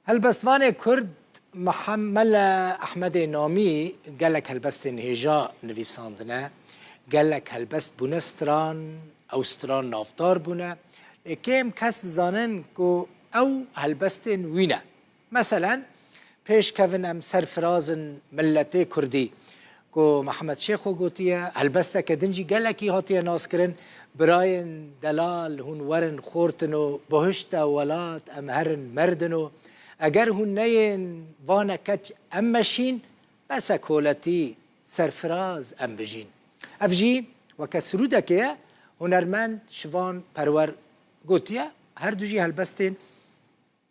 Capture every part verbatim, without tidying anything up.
Helbestvanê Kurd Mehem-, Mele Ehmedê Namî gelek helbestên hêja nivîsandine, gelek helbest bûne stran, ew stran navdar bûne. Lê kêm kes dizanin ku ew helbestên wî ne. Meselen, pêşkevin em serfirazin milletê Kurdî. Ku Mihemed Şêxo gotiye, helbesteke din jî gelekî hatiye naskirin, birayên delal hûn werin xortin û bihişte welat em herin merdin û eger hûn neyên vane keç em meşîn, bes e koletî, serfiraz em bijîn. Ev jî weke sirûdekê ye, hunermend Şivan Perwer gotiye, her du jî helbestên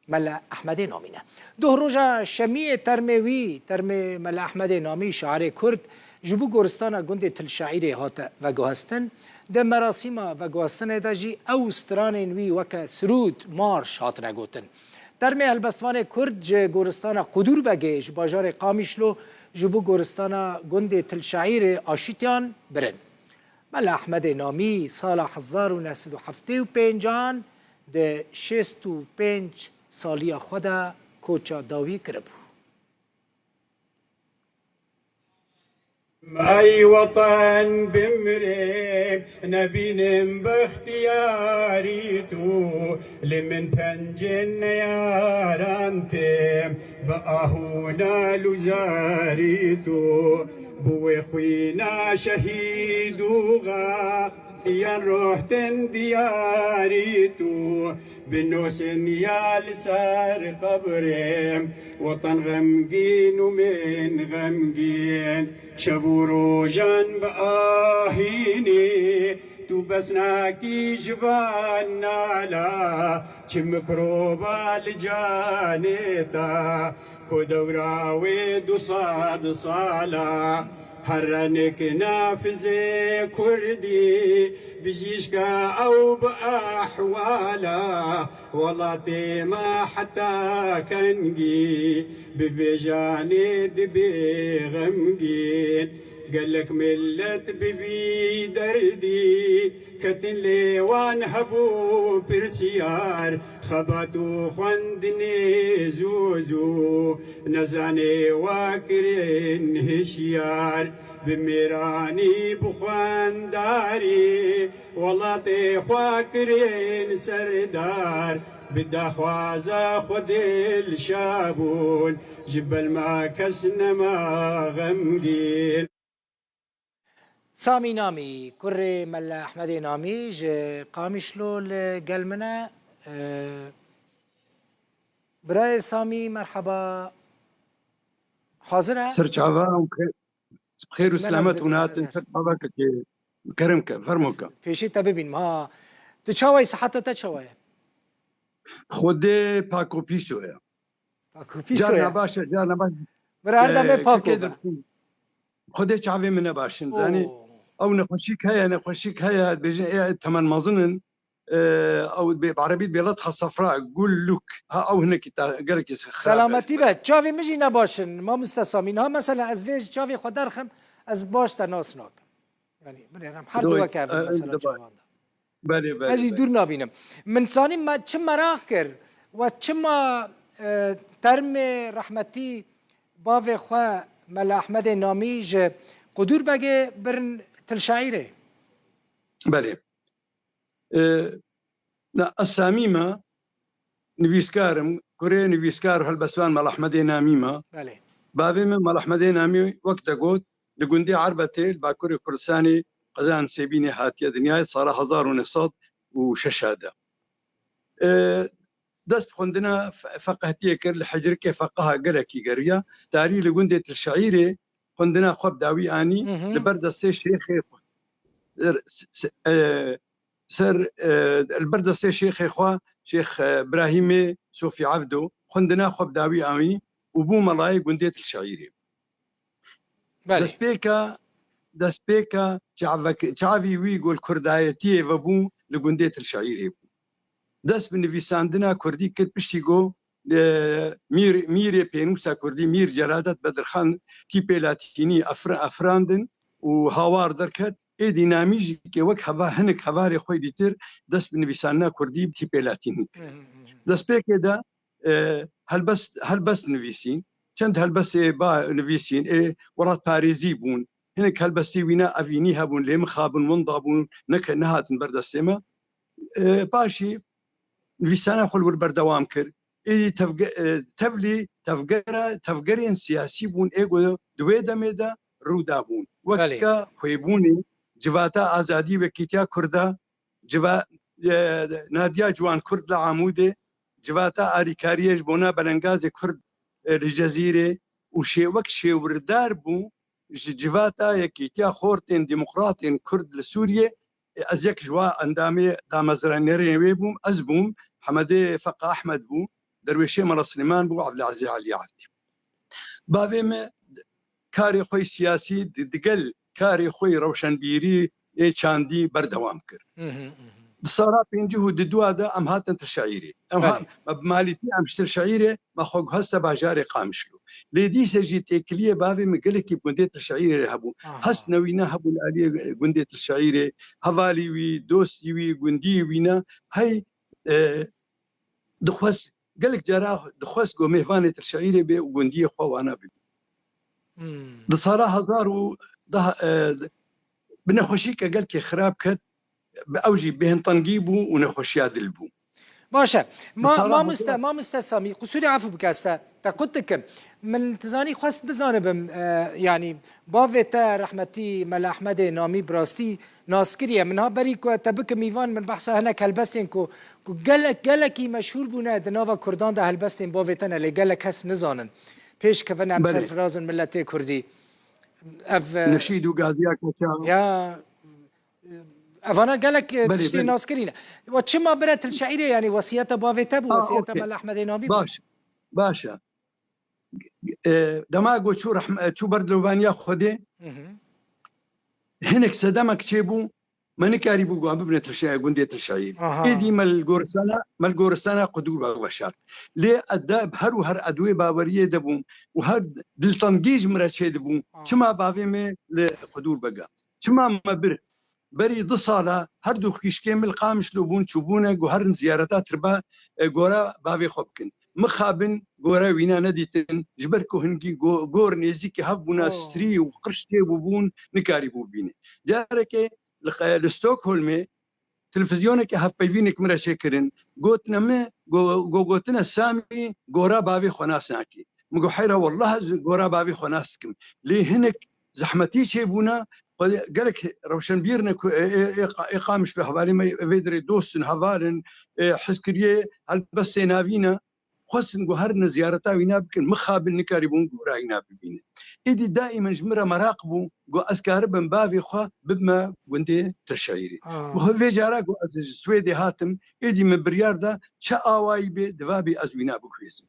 Mele Ehmedê Namî ne. Doh roja şemiyê termê wî, termê Mele Ehmedê Namî, şairê Kurd, ji bo goristana gundê Til Şaîrê hate veguhestin. Di merasîma veguhestinê de jî ew stranên wî weke sirûd, marş hatine gotin. Termê helbestvanê Kurd ji goristana Qudûrbegê ji bajarê Qamîşlo ji bo goristana gundê Til Şaîrê aşîtiyan birin. Mela Ehmedê Namî sala hezar û neh sed û heftê û pêncan di şêst û pênc saliya xwe de koça dawî kiribû. Ey weten bimrêm, nebînim bextiyarî tu, li min pencên neyaran têm, bi ah û nal û zarî tu, bi wê xwîna şehîd û xaziyan roh tên diyarî tu, bi nosin ya li ser qebrêm, weten xemgîn û min xemgîn. Şev û rojan bi ahînî, tu bes nakî ji van nala, çi mikroba li canê te, ku dewra wê du sed sala. Here nik nafizê Kurdî, bijîşka ew bi ehwala, welatê me heta kengî, bi vê janê dibê xemgîn. Gelek millet bi vî derdî ketin, lê wan hebû pirsiyar, xebat û xwendinê zû zû, nezanê wa kirin hişyar. Bi mêranî, bi xwendarî, welatê xwe kirin serdar, bi daxwaza xwe dilşa bûn, ji belma kes nema xemgîn. Samî Namî, kurê Mele Ehmedê Namî ji Qamişlo li gel min e. Ee, birayê Samî, merheba. Hazir e? Serçava û xê-, bi xêr û Min ez selamet hûn hatin ser çavakekê. Kerem ke, fermo ke. Pêşî te bibînim. Ha, tu çawa yî, siheta te çawa ye? Xwedê pak û pîso ye. Pak û pîso ye. Carna baş e, carna baş. Bira her demê pak û be. Xwedê çavê min ne baş in, zanî. Oo. Ew nexweşîk heye, nexweşîk heye, dibêjin, ê, temen mezin in. Ee, ew bi, bi erebî dibê letxa sefra, gulluk. Ha, ew hinekî ta, gelekî xirab e. Selametî be. Çavê min jî ne baş in, mamoste Samî. Niha mesela ez vê ji çavê xwe derxim, ez baş te nas nakim. Yanî, bilêrim, her du weke ev in, e, mesela, çavan de. Belê, belê, belê. Ez jî dûr nabînim. Min sanî me çi meraq kir, we çima, e, termê rehmetî bavê xwe Mela Ehmedê Namî ji Qudûrbegê birin Til Şaîrê? Belê. E, na, ez Samî me, nivîskar im, kurê nivîskar û helbestvan Mela Ehmedê Namî me. Belê. Bavê min Mela Ehmedê Namî, wek te got, li gundê Erbetê, li Bakurê Kurdistanê, qeza Nisêbînê hatiye dinyayê, sala hezar û neh sed û şeş de. E, dest bi xwendina fe-, feqehtiyê kir, li Hicrikê feqeha gelekî geriya. Tarî li gundê Til Şaîrê xwendina xwe bi dawî anî, Hı hı. li ber destê şêxê xwe. Ser, s-, s-, e, ser, e, li ber destê şêxê xwe, Şêx, e, Birahîmê Sofî Evdo, xwendina xwe bi dawî anî û bû melayê gundê Til Şaîrê. Belê. Destpêka, destpêka çavek-, çavî wî ku li kurdayetiyê vebû li gundê Til Şaîrê bû. Dest bi nivîsandina kurdî kir, piştî ku, e, mîr, mîrê pênûsa kurdî, Mîr Celadet Bedirxan, tîpê latînî afir-, afirandin û hawar derket, êdî Namî jî kê wek heva-, hinek hevalê xwe dîtir dest bi nivîsandina kurdî bi tîpê latînî kir. Hı hı hı hı. Destpêkê de e, helbest, helbest nivîsîn. Çend helbestê ba nivîsîn, ê welatparêzî bûn. Hinek helbestê wîna evînî hebûn, lê mixabin winda bûn, neke-, nehatin ber destê me. E, paşî nivîsana xwe li wir berdewam kir. Êdî tevge-, e, tevlî tevgera, tevgerên siyasî bûn ê ku di wê demê de rû dabûn. Belê. Weke xwêbûnê Civata Azadî Wekîtiya Kurda, civa-, e, Nadiya Ciwan Kurd li Amûdê, Civata Alîkariyê ji bona Belengazê Kurd, e, li Cezîrê û şê-, wek şêwirdar bû ji Civata Yekîtiya Xortên Demokratên Kurd li Sûriyê. Ez yek ji wa endamê damezranerê wê bûm, ez bûm, Hemedê Feqa Ehmed bû, Derwêşê Mela Silêman bû, Evlazî Elî Evdî. Bavê me karê xwe yê siyasî di, digel karê xwe yê rewşenbîrî ê çandî berdewam kir. Hı hı, hı hı. Di sala pêncî û di dua de em hatin Tirşehîrê. Em ha-, Belê. me bi malîtî em ji Tirşehîrê, me xwe guheste bajarê Qamişlo. Lê dîse jî têkiliyê bavê min gelekî gundê Tirşehîrê re hebûn. Aha. Hest newîne hebûn aliyê gundê Tirşehîrê, hevalî wî, dostî wî, gundiyê wî ne. Hey, e, dixwest, gelek cara dixwest ku mêvanê Tirşehîrê bê û gundiyê xwe wana bibî. Hmm. Di sala hezar û deh, e, bi nexweşîke gelkê xirab ket, bi ew jî bêhntengî bû û nexweşiya dil bû. Baş e. Di Ma-, sala mamoste, hezar mamoste Samî, qusûrê efû bike, ez te, te qut dikim. Min, tu zanî, xwest bizanibim, e, yanî bavê te rehmetî Mela Ehmedê Namî bi rastî nas kiriye. Min ha berî ku te bikim mîvan, min behsa hinek helbestên ku, ku gelek, gelekî meşhûr bûne di nava Kurdan de helbestên bavê te ne, lê gelek kes nizanin. Pêş kevin em Belê. serfirazin miletê Kurdî. Ev, e, Neşîd û Gaziya Keçav. Ya, Evana gelek, e, Belê, tiştê belê. naskirî ne. Wa çima bire Tirşehîrê, yanî wesiyeta bavê te bû, Ha, wesiyeta okey. Mela Ehmedê Namî bû? Baş, baş e. E, dema ku çû rehm-, e, çû ber dilovaniya Xwedê, Hı hı. hinek sedemek çêbû, me nikarîbû ku em bibine Tirşe-, gundê Tirşehîrê. Aha. Êdî me li goristana, me li goristana Qudûr Beg veşart. Lê ez de her û her ez di wê baweriyê de bûm û her diltengî ji min re çêdibû. Aha. Çima bavê me li Qudûr Beg e? Çima me bir? Berî du sala her du xwişkên min li Qamişlo bûn, çûbûne guherin ziyareta tirba, e, gora bavê xwe bikin. Mixabin gora wîna nedîtin, ji ber ku hingî go-, gor nêzîkî hev bûna, Oh. strî û qirş tê bûbûn, nikarîbû bîne. Carekê li xe-, li Stockholmê televîzyoneke hevpeyvînek min re çêkirin. Gotine min, go-, go-, gotine Samî gora bavê xwe nas nakî. Min got, heyra, wallah ez gora bavê xwe nas dikim. Lê hinek zehmetî çêbûna, xwe gelek rewşenbîr ne ku ê, ê, ê, ê Qamişlo hevalê me, vê dirê dost in, heval in, ê, hizkiriyê helbestê navî ne. Xwestin ku herine ziyareta wîna bikin, mixabin nikarîbûn gora wîna bibînin. Êdî daîmen ji min re meraq bû ku ez karibim bavê xwe bibime gundê Tirşehîrê. Ah. Bi xwe vê cara ku ez ji Swêdê hatim, êdî min biryar da çi awayî bê, divabî ez wîna biguhêzim.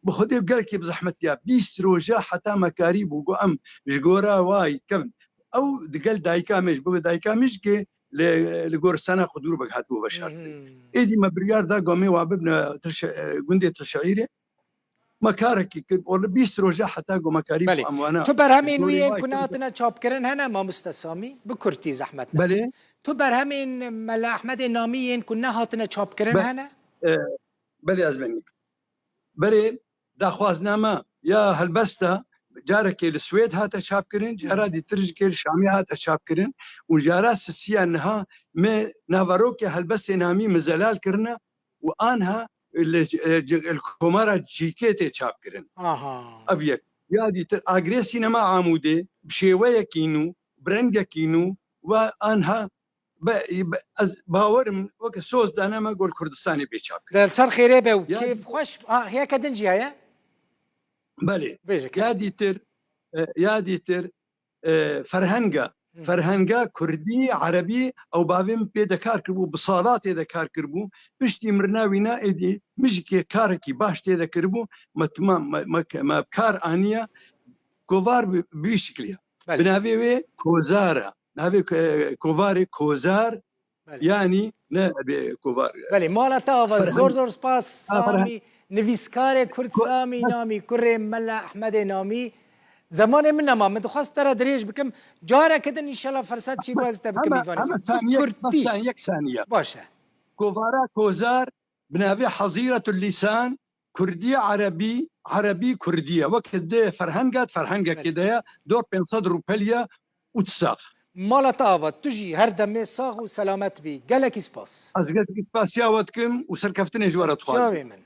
Bi Xwedê gelekî bi zehmetiya bîst roja heta me karîbû ku em ji gora wayî kevin. Ew digel dayika me ji bo dayika me jî kê li, li goristana Xudûr Beg hatibû veşartin. Hmm. Êdî me biryar da ku em ê wa bibine Tirşe-, e, gundê Tirşehîrê. Me karekî kir, ol bîst roja heta ku me karî Belê. em wana Tu berhemên ji wî gorî yên wayî ku kir. nehatine çapkirin hene, mamoste Samî? Bi kurtî zehmet ne. Belê. Tu berhemên Mela Ehmedê Namî yên ku nehatine çapkirin Be-, hene? e, belê ez benî. Berê daxwazname ya helbesta carekê li Swêd hate çapkirin, cara dîtir jî kê li Şamê hate çapkirin û cara sisiya niha me naverokê helbestê Namî min zelal kirine û anha li, e, ci-, li Komara Cîkê tê çapkirin. Aha. Ev yek. Ya dîtir Agrê Sînema Amûdê bi şêweyekî nû, bi rengekî nû ve anha be, be, ez bawerim weke soz dane me gol Kurdistanê bê çap kir. Di ser xêrê be û Ya kêf dîtir xweş. Ha, heyeke din jî heye? Belê. Bêje, kêf. Ya dîtir, e, ya dîtir, e, ferhenga, Hı. ferhenga kurdî, erebî, ew bavê min pê de kar kiribû, bi sala tê de kar kiribû. Piştî mirina wîna êdî min jî kê karekî baş tê de kiribû. Me timam, me, me, me bi kar aniye. Kovar bi, bi vî şikliya. Belê. Bi navê wê Kozar e. Navê, e, kovarê Kozar, Belê. yanî ne be kovar. Belê, mala te ava. Ferhan-, Zor zor spas, ha, Ferhan-, Samî, nivîskarê Kurd Ko-, Samî ha. Namî, kurê Mela Ehmedê Namî. Zemanê min nema, min dixwest te re dirêj bikim. Careke din înşallah ferset çêbû ez te bikim Hema, mîvanê. hema Bi saniyek, kurtî. bes saniyek saniye. Baş e. Kovara Kozar, bi navê Hazîretul Lîsan, Kurdî, Erebî, Erebî, Kurdî ye. Weke di ferhenga, di ferhengekê de ye, dor pênc sed rûpel ye û tu sax. Mala te ava, tu jî her demê sax û selamet bî. Gelekî spas. Ez gelekî spasiya we dikim û serkeftinê ji we re dixwazim. Çavê min.